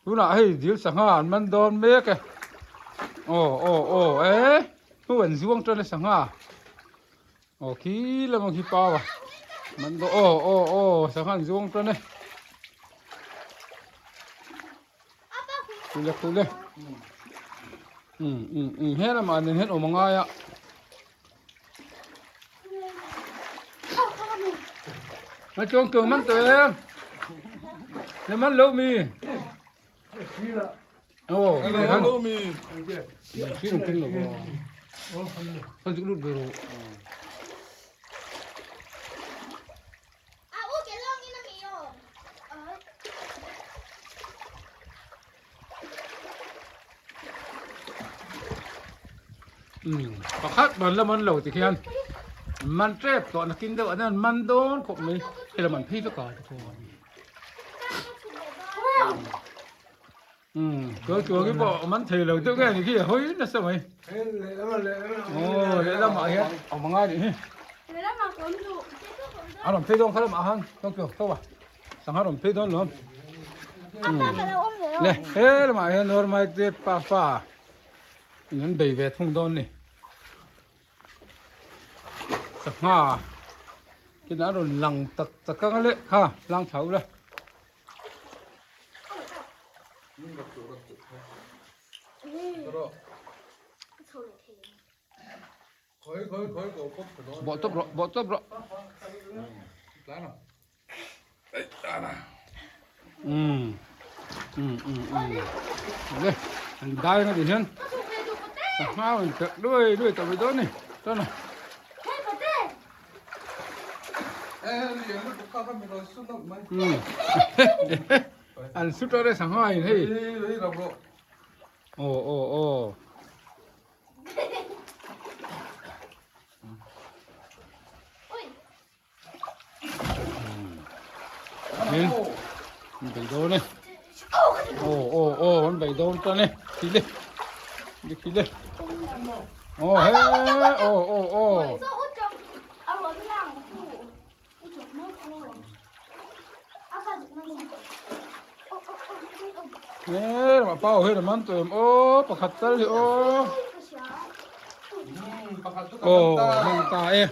Tunah hei dil sangha an man dawn mek e. Aw aw aw e hnu an zuang tan e sangha. Aw khi lam ang khi pau a. Man dawn aw aw aw sangha an zuang tan e. Kule kule. Um um um he lamah nen hian awm a ngai a. Mà chuông cường mắn tụi em. Nó mắn lâu mì. Ồ, Mắn lâu mì. Khi đồng kinh rồi. Con chữ lụt về rồi. Pakhat man la man lo ti khian man tep tawh nakin deuh ah hian man dawn khawp mai hei lam an phei vek a tikhuan umm chuan chuan hi pawh man thei lo deuh nge ni khi a hawi nasa mai aw lehlamah hian a awm angai nih hi a rawn phei dawn kha lamah khan tawk tawk a. Sangha rawn phei dawn lawm. Le he lamah hian Normal te pafa in an bei ve thung dawn ni. Sangha tin an rawn lang tak tak ang a le kha lang thla ula. Bawh tawp rawh bawh tawp rawh. Um um um um le an dai nga ti hian sangha an perh luai luai tawh mai dawn a ni chuan a um an su tawh le sangha in hei aw aw aw. An bei dawn e. Aw aw aw an bei dawn tan e. Khi le. Khi khi le. Aw he aw aw aw. He lamah pau hian a man tawh em aw pakhat tal hi aw. Aw man ta e.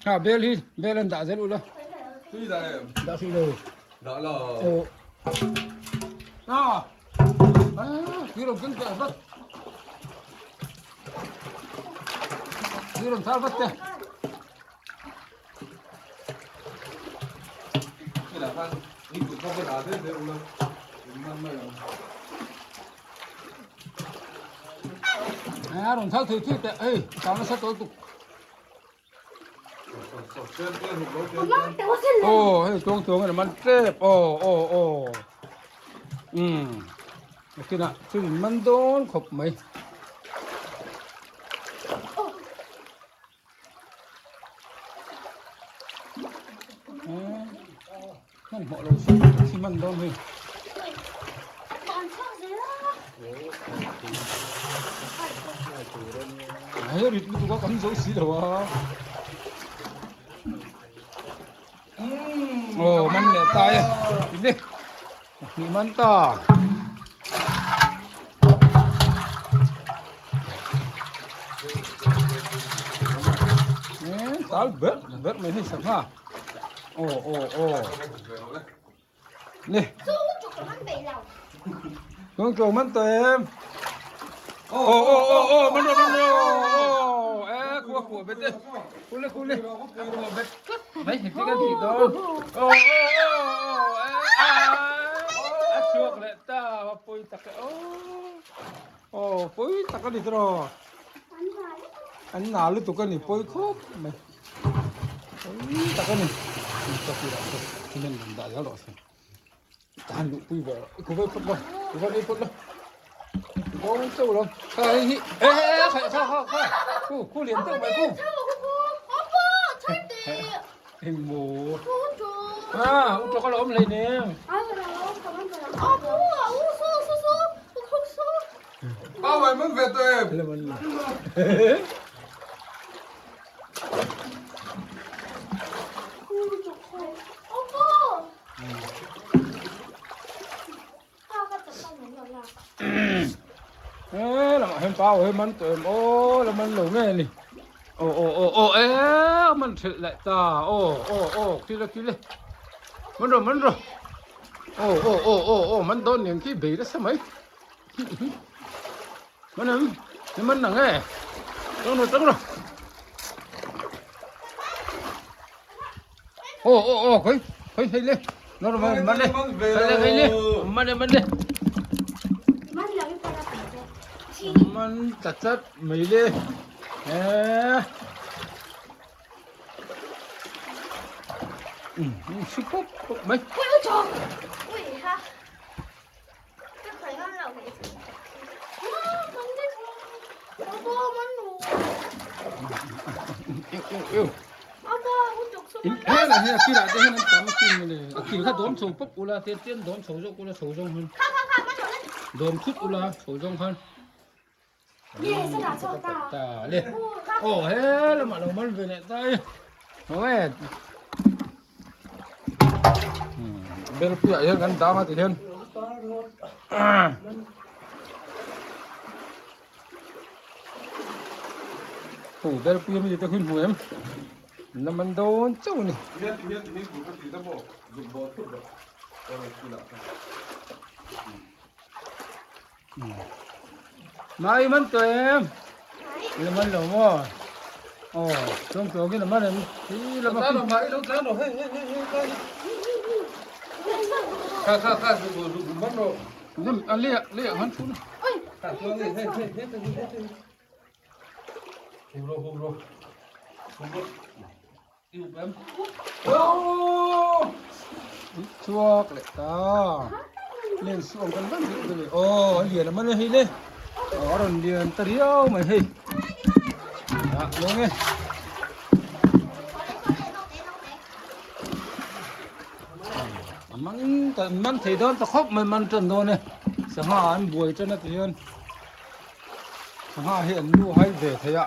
Ha bel hi bel an dah zel ula. Dah si lo. Dah lo. Aw. Ah. Ah, tui rom keng teh vat. Tui rom thar vat te. À, rồng thao thủy thủy tệ, ê, tao nó sẽ tối tục. Ồ, hei chuang chuang này man trep, ồ, ồ, ồ. Ừ. Cái nào, chứ man đón khop mày. Hmanhmawh lo si si hman dawn hei. Hei rit lutuk a kan zo si lo a. Aw man leh ta e. Ile. Ni man ta. Tal ber ber mai hei sangha. Aw aw aw. Nè. Con trâu man tèm. Ô ô ô ô man rồi man rồi. Ô ê cua cua bet đi. Cua cua đi. Cua bet. Mấy cái cái gì đó. Ô ô ô ê a. A chuak leh ta a pawi tak e aw. Aw pawi tak a ni tawh. An na lutuk a ni pawi khawp mai. Pawi tak a ni. Dah zel rawh se. Tan luh pui ve rawh. Ku vei phawt lo. Ku vei phawt lo. Dawn chauh lo. Kha hei hi. E e e kha kha kha kha. Ku ku lian deuh mai ku. Eng maw. À, u cho cái lỗ này nè. Bao mày mất về tôi em. He lamah hian pau hi man tawh em aw la man lo nge ni aw aw aw aw e a man thelh leh ta aw aw aw khi le khi le man rawh man rawh aw aw aw aw aw man dawn nen khi bei nasa mai man em ni man nang e tang rawh tang rawh aw aw aw khawi khawi hei le nó man man le hei le hei le man le man le man ta chat mai le e ừ si pop pop mai Hela hi a kilah te hian an tam a sin mawle a kil kha dawm chho pawp ula te chian dawm chho zawk ula chho zawng khan dawm thut ula chho zawng khan ta le aw he lamah lo man ve leh ta e aw e bel puiah hian kan dang a ti hian Hu bel pui ami te hun hmu em la man dawn chauh a ni. Mai man tawh em la man lo maw aw chuang chuang in a man em hi la man Kha kha kha zuk zuk man rawh. A leh leh han thu na. Chuak leh ta len su ang kan van deuh deuh aw a lian a man e hei le a rawn lian ta riau mai hei ah lawng e. A man ta man thei dawn ta khawp mai man tan dawn e sangha an buai tan a ti hian sangha hi an lu hai ve thei a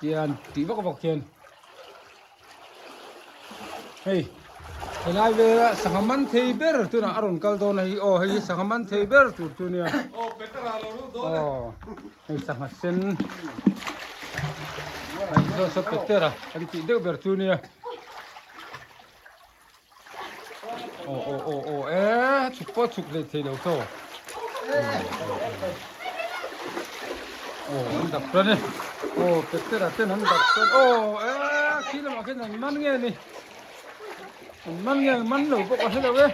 tian tih vak vak hian hei helai vela sangha man thei ber tunah a rawn kal dawn a hei aw hei hi sangha man thei ber tur chu nia aw hei sangha sen hei saw saw petera an tih deuh ber chu nia. Aw aw aw aw e chhuk pawh chhuk hlei thei lo saw. Aw an dap tan e. Aw Petera ten an dap tan. Aw e khi lamah khian an man nge ni. An man nge man lo bawk a hre lo e.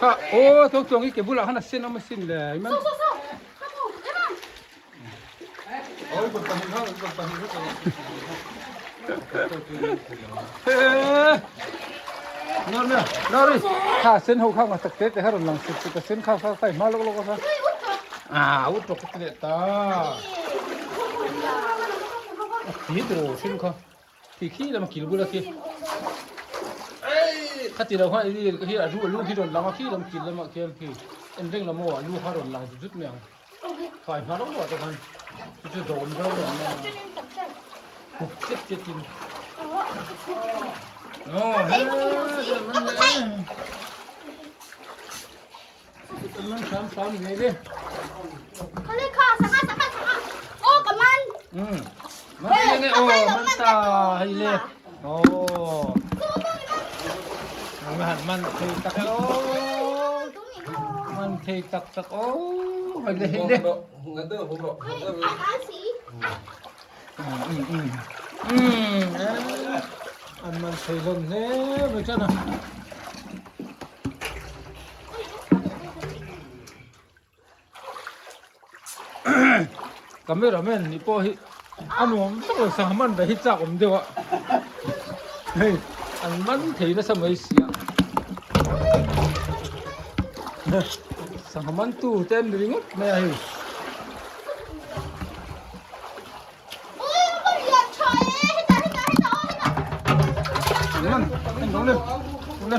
Kha aw tho chuang i ke bulah khan a sen awm asin le. Man. Kha sen ho kha nga tak te te kha rawn lang sut sut a sen kha kha kha hma lawk lawk a kha ah ut rawk ka ti leh ta a thi tiraw sen kha khi khi lama kil bula khi kha ti lo kha hi a lu a lu khi rawn lang a khi lam kil lamah khian khi en reng la maw a lu kha rawn lang zut zut mai ang. Fai hma rawng ruah te khan chu chu dawm reuh reuh mai a kuk chet chet in aw he man le man sam sam ve le Khale kha sanga sanga sanga ô cảm ơn um man le nge ô man ta hay le ô man man thei tak ô Man thei tak tak aw hei le hei le. An man thei hlawm hle mai chuan a. Cameraman nih pawh hi a nuam vak lo sangha man ve hi chak awm deuh a hei an man thei nasa mai si a sangha man tu te an ni ringawt mai a hei. Man an lo le le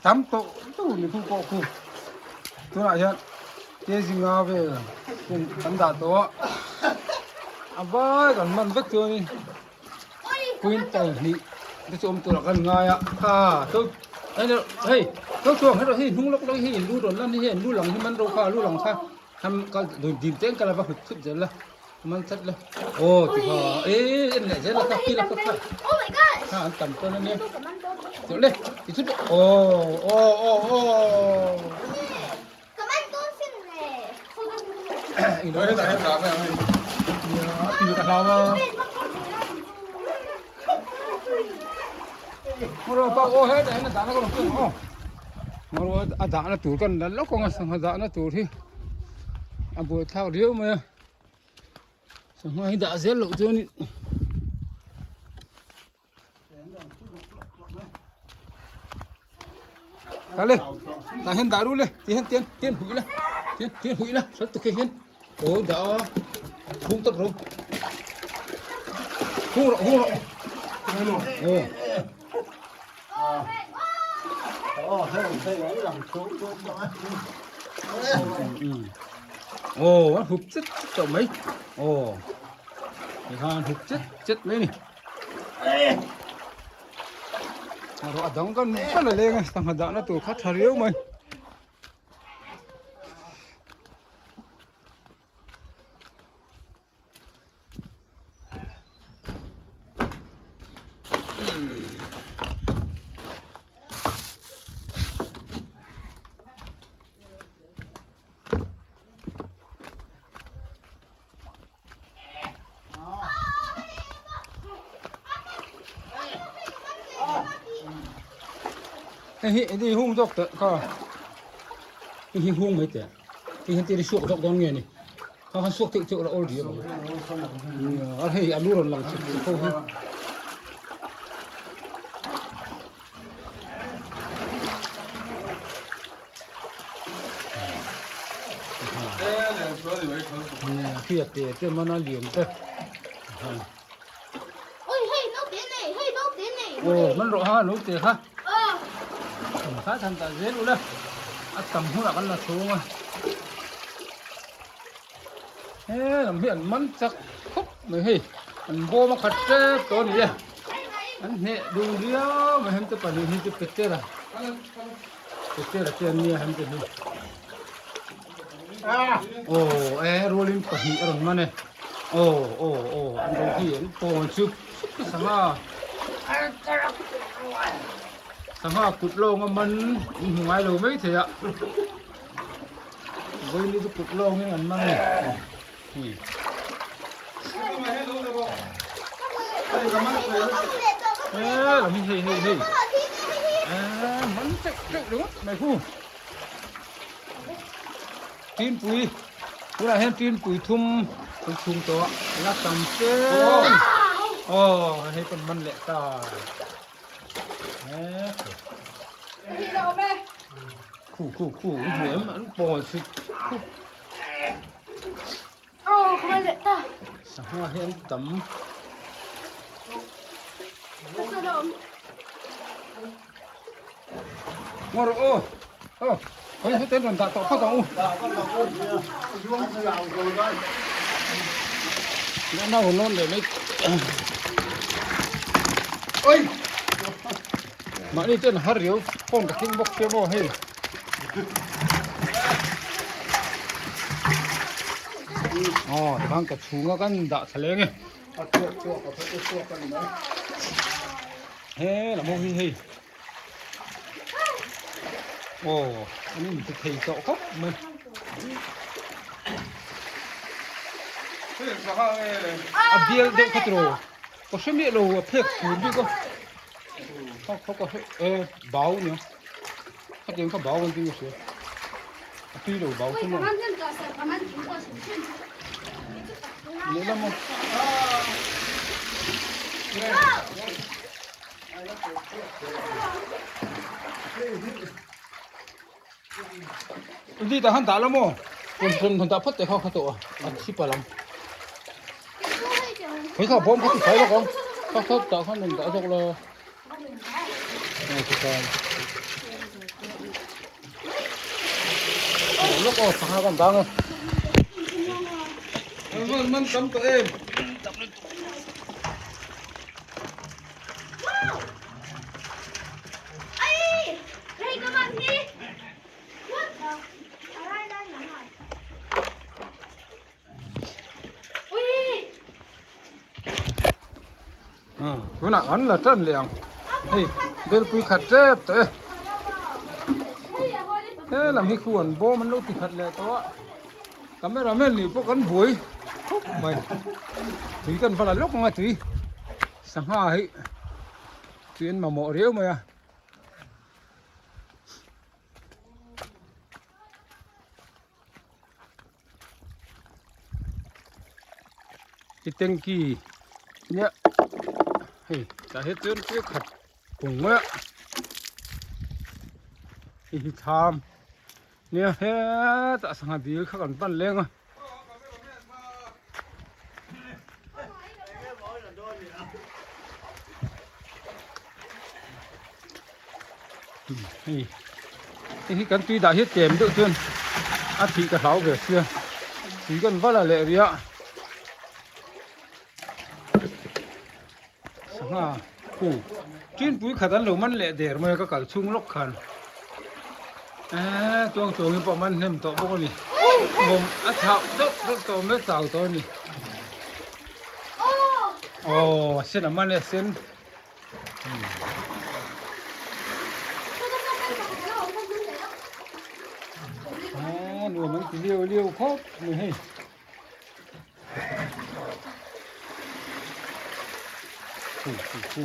tam tawh tawh ni khu pawh khu tunah hian kg nga vel kan dah tawh a a vai kan man vek chuanin quintal hnih te chu awm turah kan ngai a kha chu. Hei to chuang hei hei hnung lawk lawk hi in lu rawn lan hi hei lu lang hi man ro kha lu lang kha ham kal dim te an kal a va hut thut zel la man that la aw ti kha e en leh zel la kha khi la kha kha an tam tawn ania tawh le ti thut aw aw aw aw A dahna tur kan la lawk ang a sangha dahna tur hi a buaithlak riau mai a sangha hi dah zel loh chuan Kale, tah hian dah ru le, ti hian tian tian hui la, tian tian hui la, sat tuk hian aw dah a, hung tak ro, hung rawh hung rawh, aw. Aw, a hup chet chet tawh mai, aw, tikhan hup chet chet mai a ni. Ruah dang kan kan a leng a sangha dahna tur kha tha riau mai. Hei hi hei hung zawk teh kha hei hi hung mai teh hei hian tir hi suak zawk dawn nge ni kha khan suak theih chauh la awl riau a hei a lu rawn lang chhuk chhuk ho hi. Khi a te te mana lian te. Ôi hei nau te nei, hei nau te nei. Aw man rawh ha nau te kha. Kha than ta zel ula. A tam hunah kan la chhung a. He lam hi an man chak khawp mai hei. An bawm a khat tep tawh a ni e. An hneh dun riau mai hem te pahnih hi chu Petera. Petera te an nia hem te hi. Aw e rualin pahnih a rawn man e. Aw aw aw an ro hi an pawn chu sangha. Sangha kut lawng a man in hmu ngai lo mai thei a. Vawiin chu kut lawngin an man a ni. He lam hi hei hei hei man teuh teuh ringawt mai hu Tinpui tunah hian tinpui thum kan chhung tawh a la tam fe aw hei kan man leh ta Khu khu khu an hmu em an pawl chhit khu. Sangha hi an tam. Ngawr aw. Aw. Hei hei ten rawn dah tawh phawt ang u. Nau nawn leh mai. Oi. Mahni ten har riau phone ka keng bawk sia maw hei. Aw tikhan ka chhunga kan dah thla leng e. He lam ho hi hei. Aw an in ti thei tawh khawp mai. A bial deuh kha tiraw ka hre miah lo a phek fur bik a. Kha kha ka hre e bau nia khatiang kha bau an ti nge sia a tui lo bau chu maw lehlam a Đi ta han dah la maw rawn rawn dah phawt teh kha kha tawh a a thi palh ang hei kha bawm kha ti fai lawk ang kha kha tah khan rawn dah zawk la lawk aw sangha kan dang a Man man tam tawh em. Tunah kan la tan leh ang. Hei belpui khat tep tawh e. He lam hi khu an bawm an lo ti khat leh tawh a. Camera man nih pawh kan buai khawp mai. Tui kan va la lawk ang a tui. Sangha hi tui an mamawh riau mai a. I tanki nia hei tah hian chuan tui a khat pung mai a hei hi thlam nia hetah sangha dil kha kan pan leng a. Hei hei hi kan tui dah hi tlem deuh chuan a thih ka hlau ve sia tui kan vala leh rih a sangha khu tinpui khat an lo man leh der mai a ka kal chhung lawk khan eee tuang tuangin pawh man hnem tawh bawk a ni bawm a chauh deuh deuh tawh mai a chau tawh a ni aw a sen a man e a sen. A nuam an ti liau liau khawp mai hei. Khu khu khu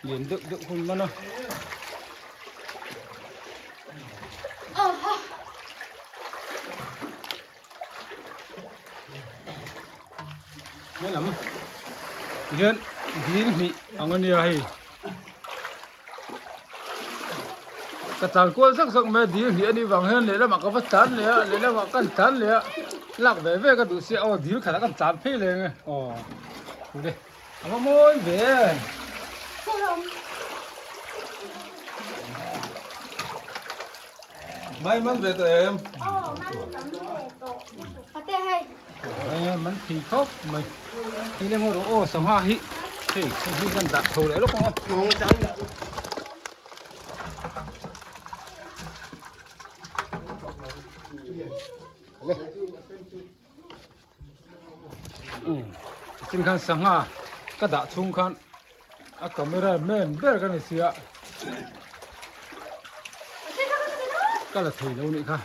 lian deuh deuh hun man a. He lam hian dil hnih ang a nia hei ka tlan kual zak zak mai a dil hnih a nih vang hian lehlamah ka va tlan leh a lehlamah ka tlan leh a lak ve ve ka duh sia aw dil khatah ka tlan phei leh ang e aw ule a va mawi ve Mai man ve tawh em? Aw, man tam ve tawh. Ate hei. Eh, man thei khawp mai. Hei le ngaw rawh aw sangha hi. Hei, hei hi kan dah tho leh lawk ang a. Le. Um, chin khan sangha ka dah chhung khan a camera man ber ka ni sia. Ka la thei lo nih kha.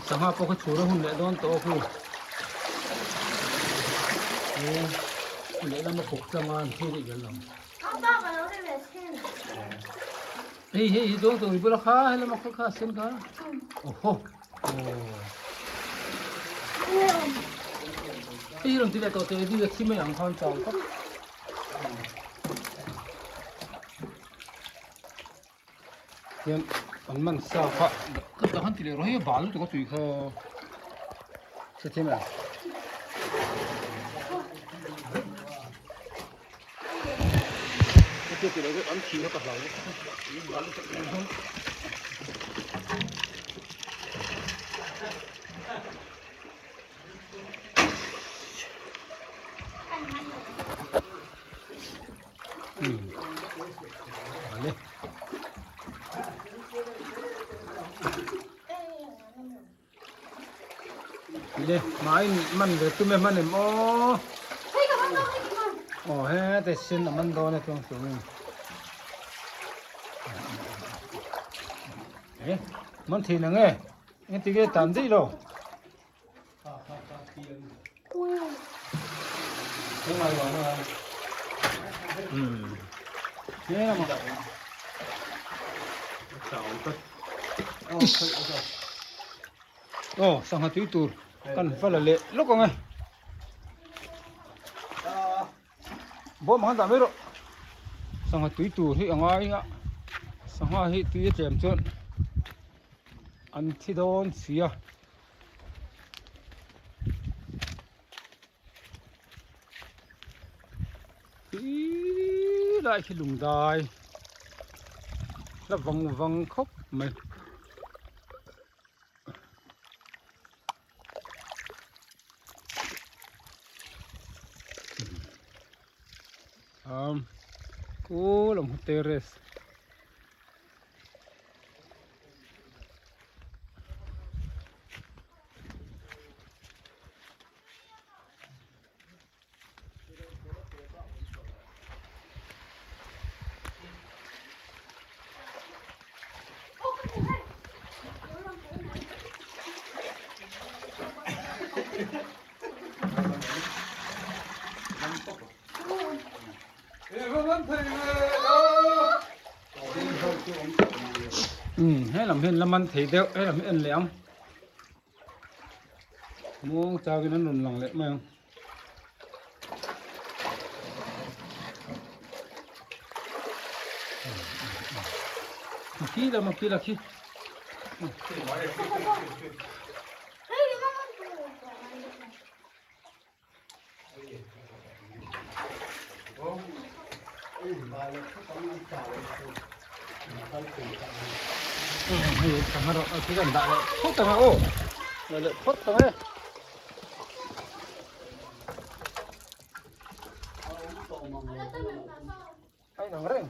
Sangha pawh kha chhur a hun leh dawn tawh a khu. Lehlam a kawp tlang a an thil rih vel lo. Hei hei hi zawng tawng i bula kha he lama khaw kha a sen kha. Oho. Hei hi rawn ti leh tawh teh a thi mai ang khan chau tak. Hian an man sa kha ka ta han ti leh rawh hei a bal lutuk a tui kha hrethiam em? Ka ti leh rawh an thi kha ka hlau bal lutuk ang hian. Le mai man ve tu me man em aw aw he te sin a man dawn a chuang chung in e man thei na nge nge ti ge tan dei lo Aw sangha tui tur kan va la leh lawk ang e bawm ang dah mai rawh sangha tui tur hi a ngai a sangha hi tui a tlem chuan an thi dawn si a. Khi lai khi lung dai la vang vang khawp mai. Um, ku lam terrace. Umm he lam hian la man thei deuh he lam hi en leh ang muang changin an rawn lang leh mai ang. Khi lam a khi la khi. Hei sangha rawh khi kan dah leh phawt ang a aw dah leh phawt ang e. A inang reng.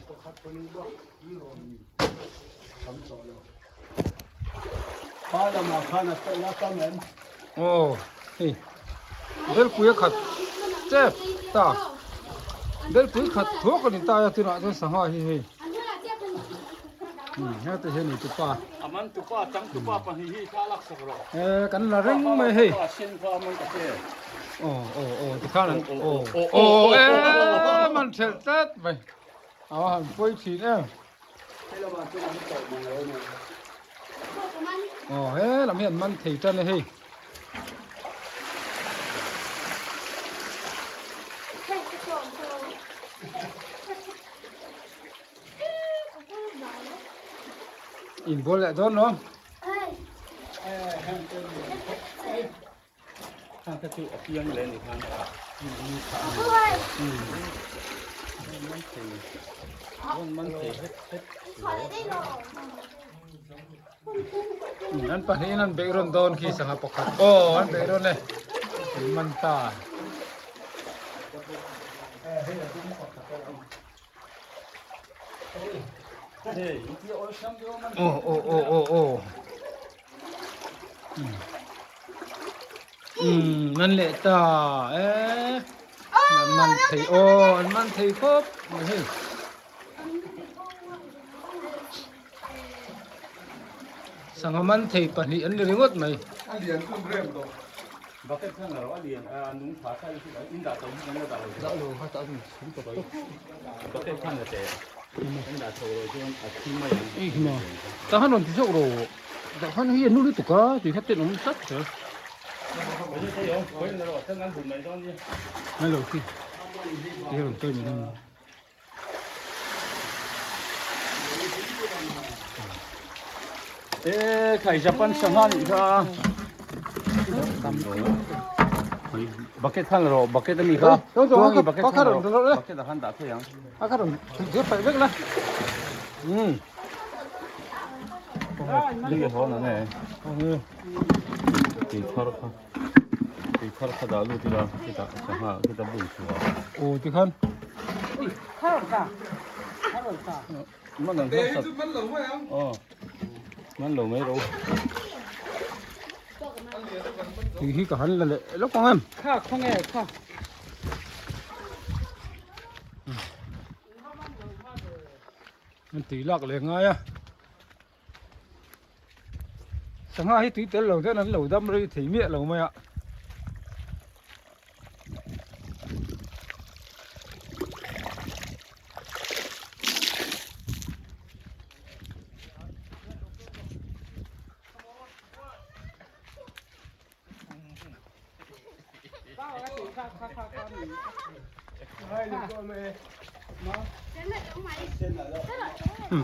Aw hei belpui a khat chep ta belpui khat thuak a ni ta a tunah chuan sangha hi hei heta hian ei tupa e kan la reng mai hei aw aw aw tikhan an aw aw e man thelh tlat mai a han pawi thin em aw he lam hi an man thei tan e hei. Inbual leh dawn lo. An pahnihin an beih rawn dawn khi sangha pakhat aw an beih rawn e an man ta. Aw aw aw aw aw umm an leh ta e an man thei aw an man thei khawp mai hei sangha man thei pahnih an ni ringawt mai. Tahan rawn ti zawk rawh tahan hi a nu lutuk a tui kha ten awm tlat zel hello khi ti rawn tawi mai dawn E khai Japan sangha nih kha bucket khan rawh bucket ami kha tuangi bucket khan rawh bucket ah khan dah thei ang a kha rawn zir paih vek la um Ni haw na nge tui thar kha tui thar kha dah lut ila khitah sangha khita bun chhuah aw tikhan Man an hmasa aw man lo mai ro tui hi ka han la leh lawk ang em kha khawnge kha an tui lak leh ngai a sangha hi tui tel lo ten an lo dam rei thei miah lo mai a.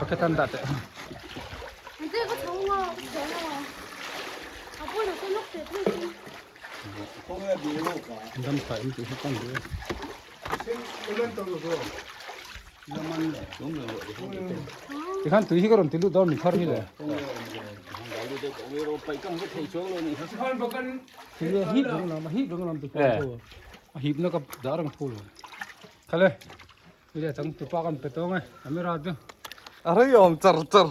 Bucket an dah teh. Dam tha em tih hi kan duh e. Tikhan tui hi ka rawn ti lut dawn mi thar hi le. Hip dang lam a hip dang lam ti phul a hip na ka dah rang phul khale ile chang tu pa kan pe tawng e camera chu a rei awm char char.